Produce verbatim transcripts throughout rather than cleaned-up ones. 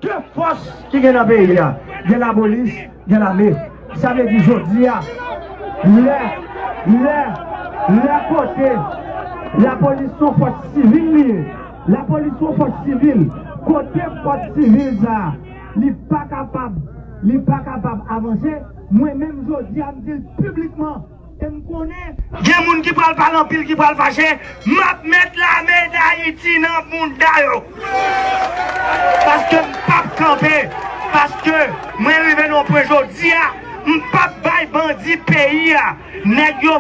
De fòs ki gen nan peyi a, gen lapolis, gen lame. Sa vle di jodi a, lè, lè, lè kote lapolis se yon fòs sivil li ye, lapolis se yon fòs sivil, kote fòs sivil sa a, li pa kapab, li pa kapab avanse, mwen menm jodi a m di l piblikman, e m konnen gen moun ki pral pale anpil, ki pral fache, m ap met lame Dayiti nan bounda yo. Paske m p ap kanpe. Paske mwen rive nan yon pwen jodi a, m p ap bay bandi peyi a. Nèg yo,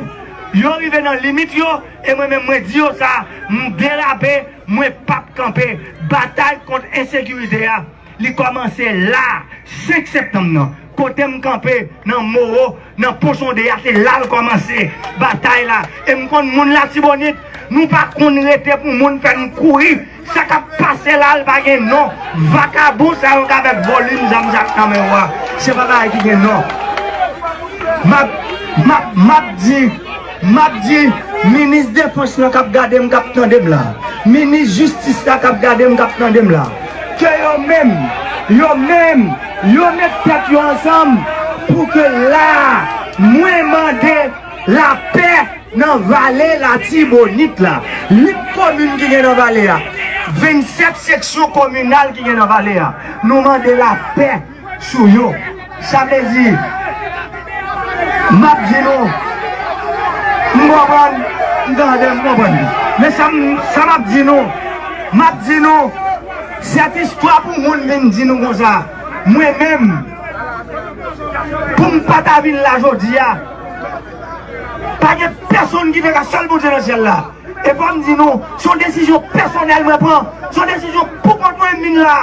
yo rive nan limit yo, e mwen menm mwen di yo sa, m derape, mwen p ap kanpe. Batay kont ensekirite a, li kòmanse la, senk septanm nan. Kote m kanpe nan Moro, nan Pon Sonde a, se la l kòmanse batay la. E m konn moun Latibonit, nou pa konn rete pou moun fè n kouri. Sa k ap pase la, l pa gen non. Vakabon sa yo k avèk volim zam sa k nan men yo a, se pa bagay ki gen non. M ap, m ap, m ap di, m ap di, minis defans lan k ap gade m, k ap tande m la, minis jistis la k ap gade m, k ap tande m la, ke yo menm, yo menm, yo met tèt yo ansanm pou ke la a, mwen mande lapè nan vale Latibonit la. Uit komin ki gen nan vale a, vennsèt seksyon kominal ki gen nan vale a, nou mande lapè sou yo. Sa vle di, m ap di nou, m konprann, m tande, m konprann. Men sa m, sa m ap di nou, m ap di nou, sèt istwa pou moun vin di nou konsa. Mwen menm, pou m pa ta vin la jodi a, pa gen pèsonn ki te ka, sèl Bondye nan syèl la. E fò m di nou, se yon desizyon pèsonèl mwen pran. Se yon desizyon pou kont mwen m vin la.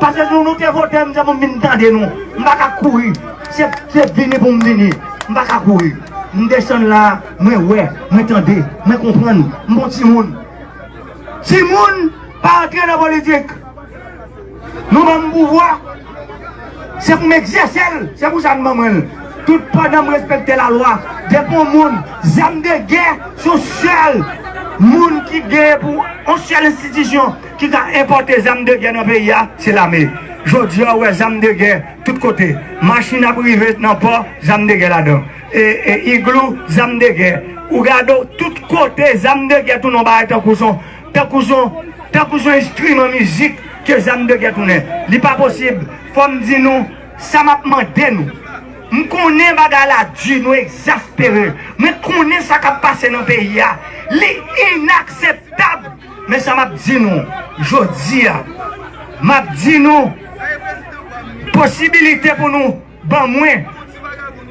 Paske nou, nou te vote m, se pou m vin tande nou. M pa ka kouri. Se, se vini pou m vini. M pa ka kouri. M desann la, mwen wè, mwen tande, mwen konprann. M bon timoun. Timoun pa antre nan politik. Nou ban m pouvwa, se pou m egzèse l, se pou sa n ban mwen l. Tout pandan m respekte lalwa, depi yon moun, zam de gè, se yon sèl moun ki gen pou yon sèl enstitisyon ki ka enpòte zam de gè nan peyi a, se lame. Jodi a, ou wè zam de gè tout kote. Machin ap rive nan pò, zam de gè ladan. E, e, iglou, zam de gè. Ou gade w, tout kote, zam de gè tounen yon bagay tankou son, tankou son, tankou son enstriman mizik ke zam de gè tounen. Li pa posib. Fò m di nou, sa m ap mande nou. M konnen bagay la di, nou egzaspere. Mwen konnen sa k ap pase nan peyi a. Li inakseptab. Men sa m ap di nou, jodi a, m ap di nou, posibilite pou nou ban mwen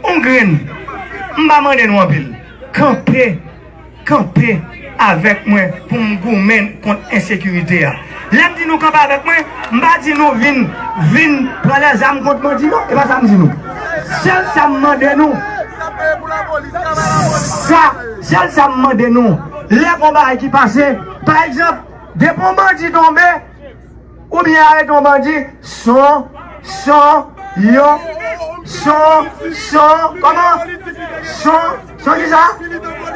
yon grenn. M pa mande nou anpil. Kanpe, kanpe avèk mwen pou m goumen kont ensekirite a. Lè m di nou kanpe avèk mwen, m pa di nou vin, vin pran lèzam kont bandi non. E pa sa m di nou. Sèl sa m mande nou, sa, sèl sa m mande nou, lè gon bagay ki pase, pa egzanp, depi yon bandi tonbe, oubyen arete yon bandi, son, son, yo, son, son, kòman? Son, son kisa?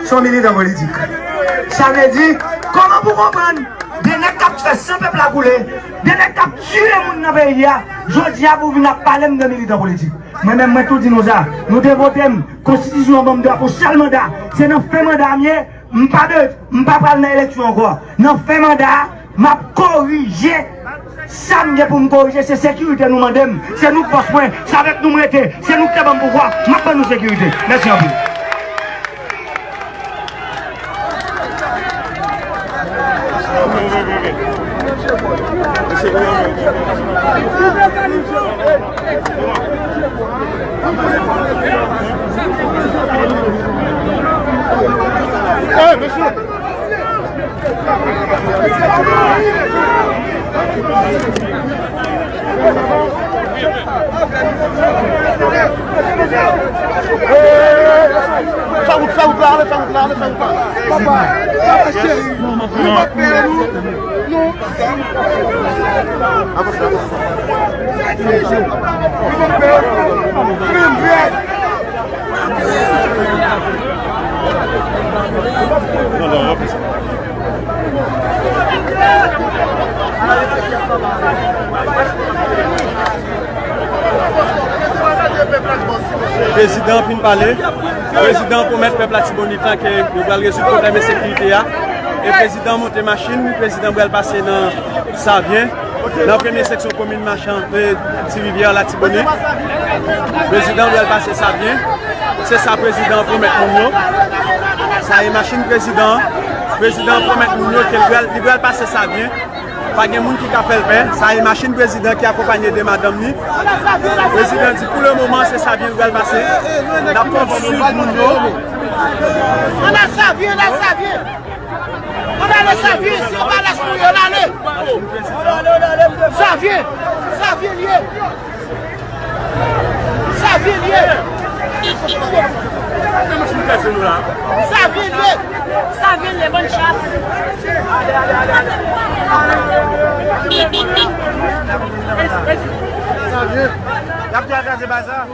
Son militan politik. Sa vle di, kòman pou konprann de nèg k ap fè san pèp la koule, de nèg k ap tiye moun nan peyi a, jodi a pou vin ap pale m de militan politik? Mwen menm, mwen tou di nou sa. Nou te vote m, konstitisyon an ban m drapo sèl manda. Se nan fen manda m ye. M pa be-, m pa pral nan eleksyon ankò. Nan fen manda a, m ap korije sa m gen pou m korije. Se sekirite nou mande m. Se nou k bòs mwen. Se avèk nou m rete. Se nou k te ban m pouvwa. M ap ban nou sekirite. Mèsi anpil. Fè wout, fè wout la, ale, fè wout la, ale, fè wout la. Papa, papa cheri, nou pa pè nou. Prezidan an fin pale. Prezidan an pwomèt pèp Latibonit la ke yo pral rezoud pwoblèm ensekirite a. E prezidan an monte machin, prezidan an pral pase nan Savyen, nan premye seksyon komin Machan, e, Ti Rivyè, Latibonit. Prezidan an pral pase Savyen. Se sa prezidan an pwomèt moun yo. Sa e machin prezidan an. Prezidan an pwomèt moun yo ke li pral, li pral pase Savyen. Pa gen moun ki ka fè l pè. Sa e machin prezidan ki akonpanye de madanm li. Prezidan di pou le moman se Savyen l pral pase. N ap kontinye swiv moun yo. Ann al Savyen, ann al Savyen. Ann ale Savyen, se yo pa lach pou yo, ann ale. Savyen, Savyen l ye. Savyen l ye. Savyen l ye. Savyen l ye, bann chat. Savyen. Y ap kraze bagay sa.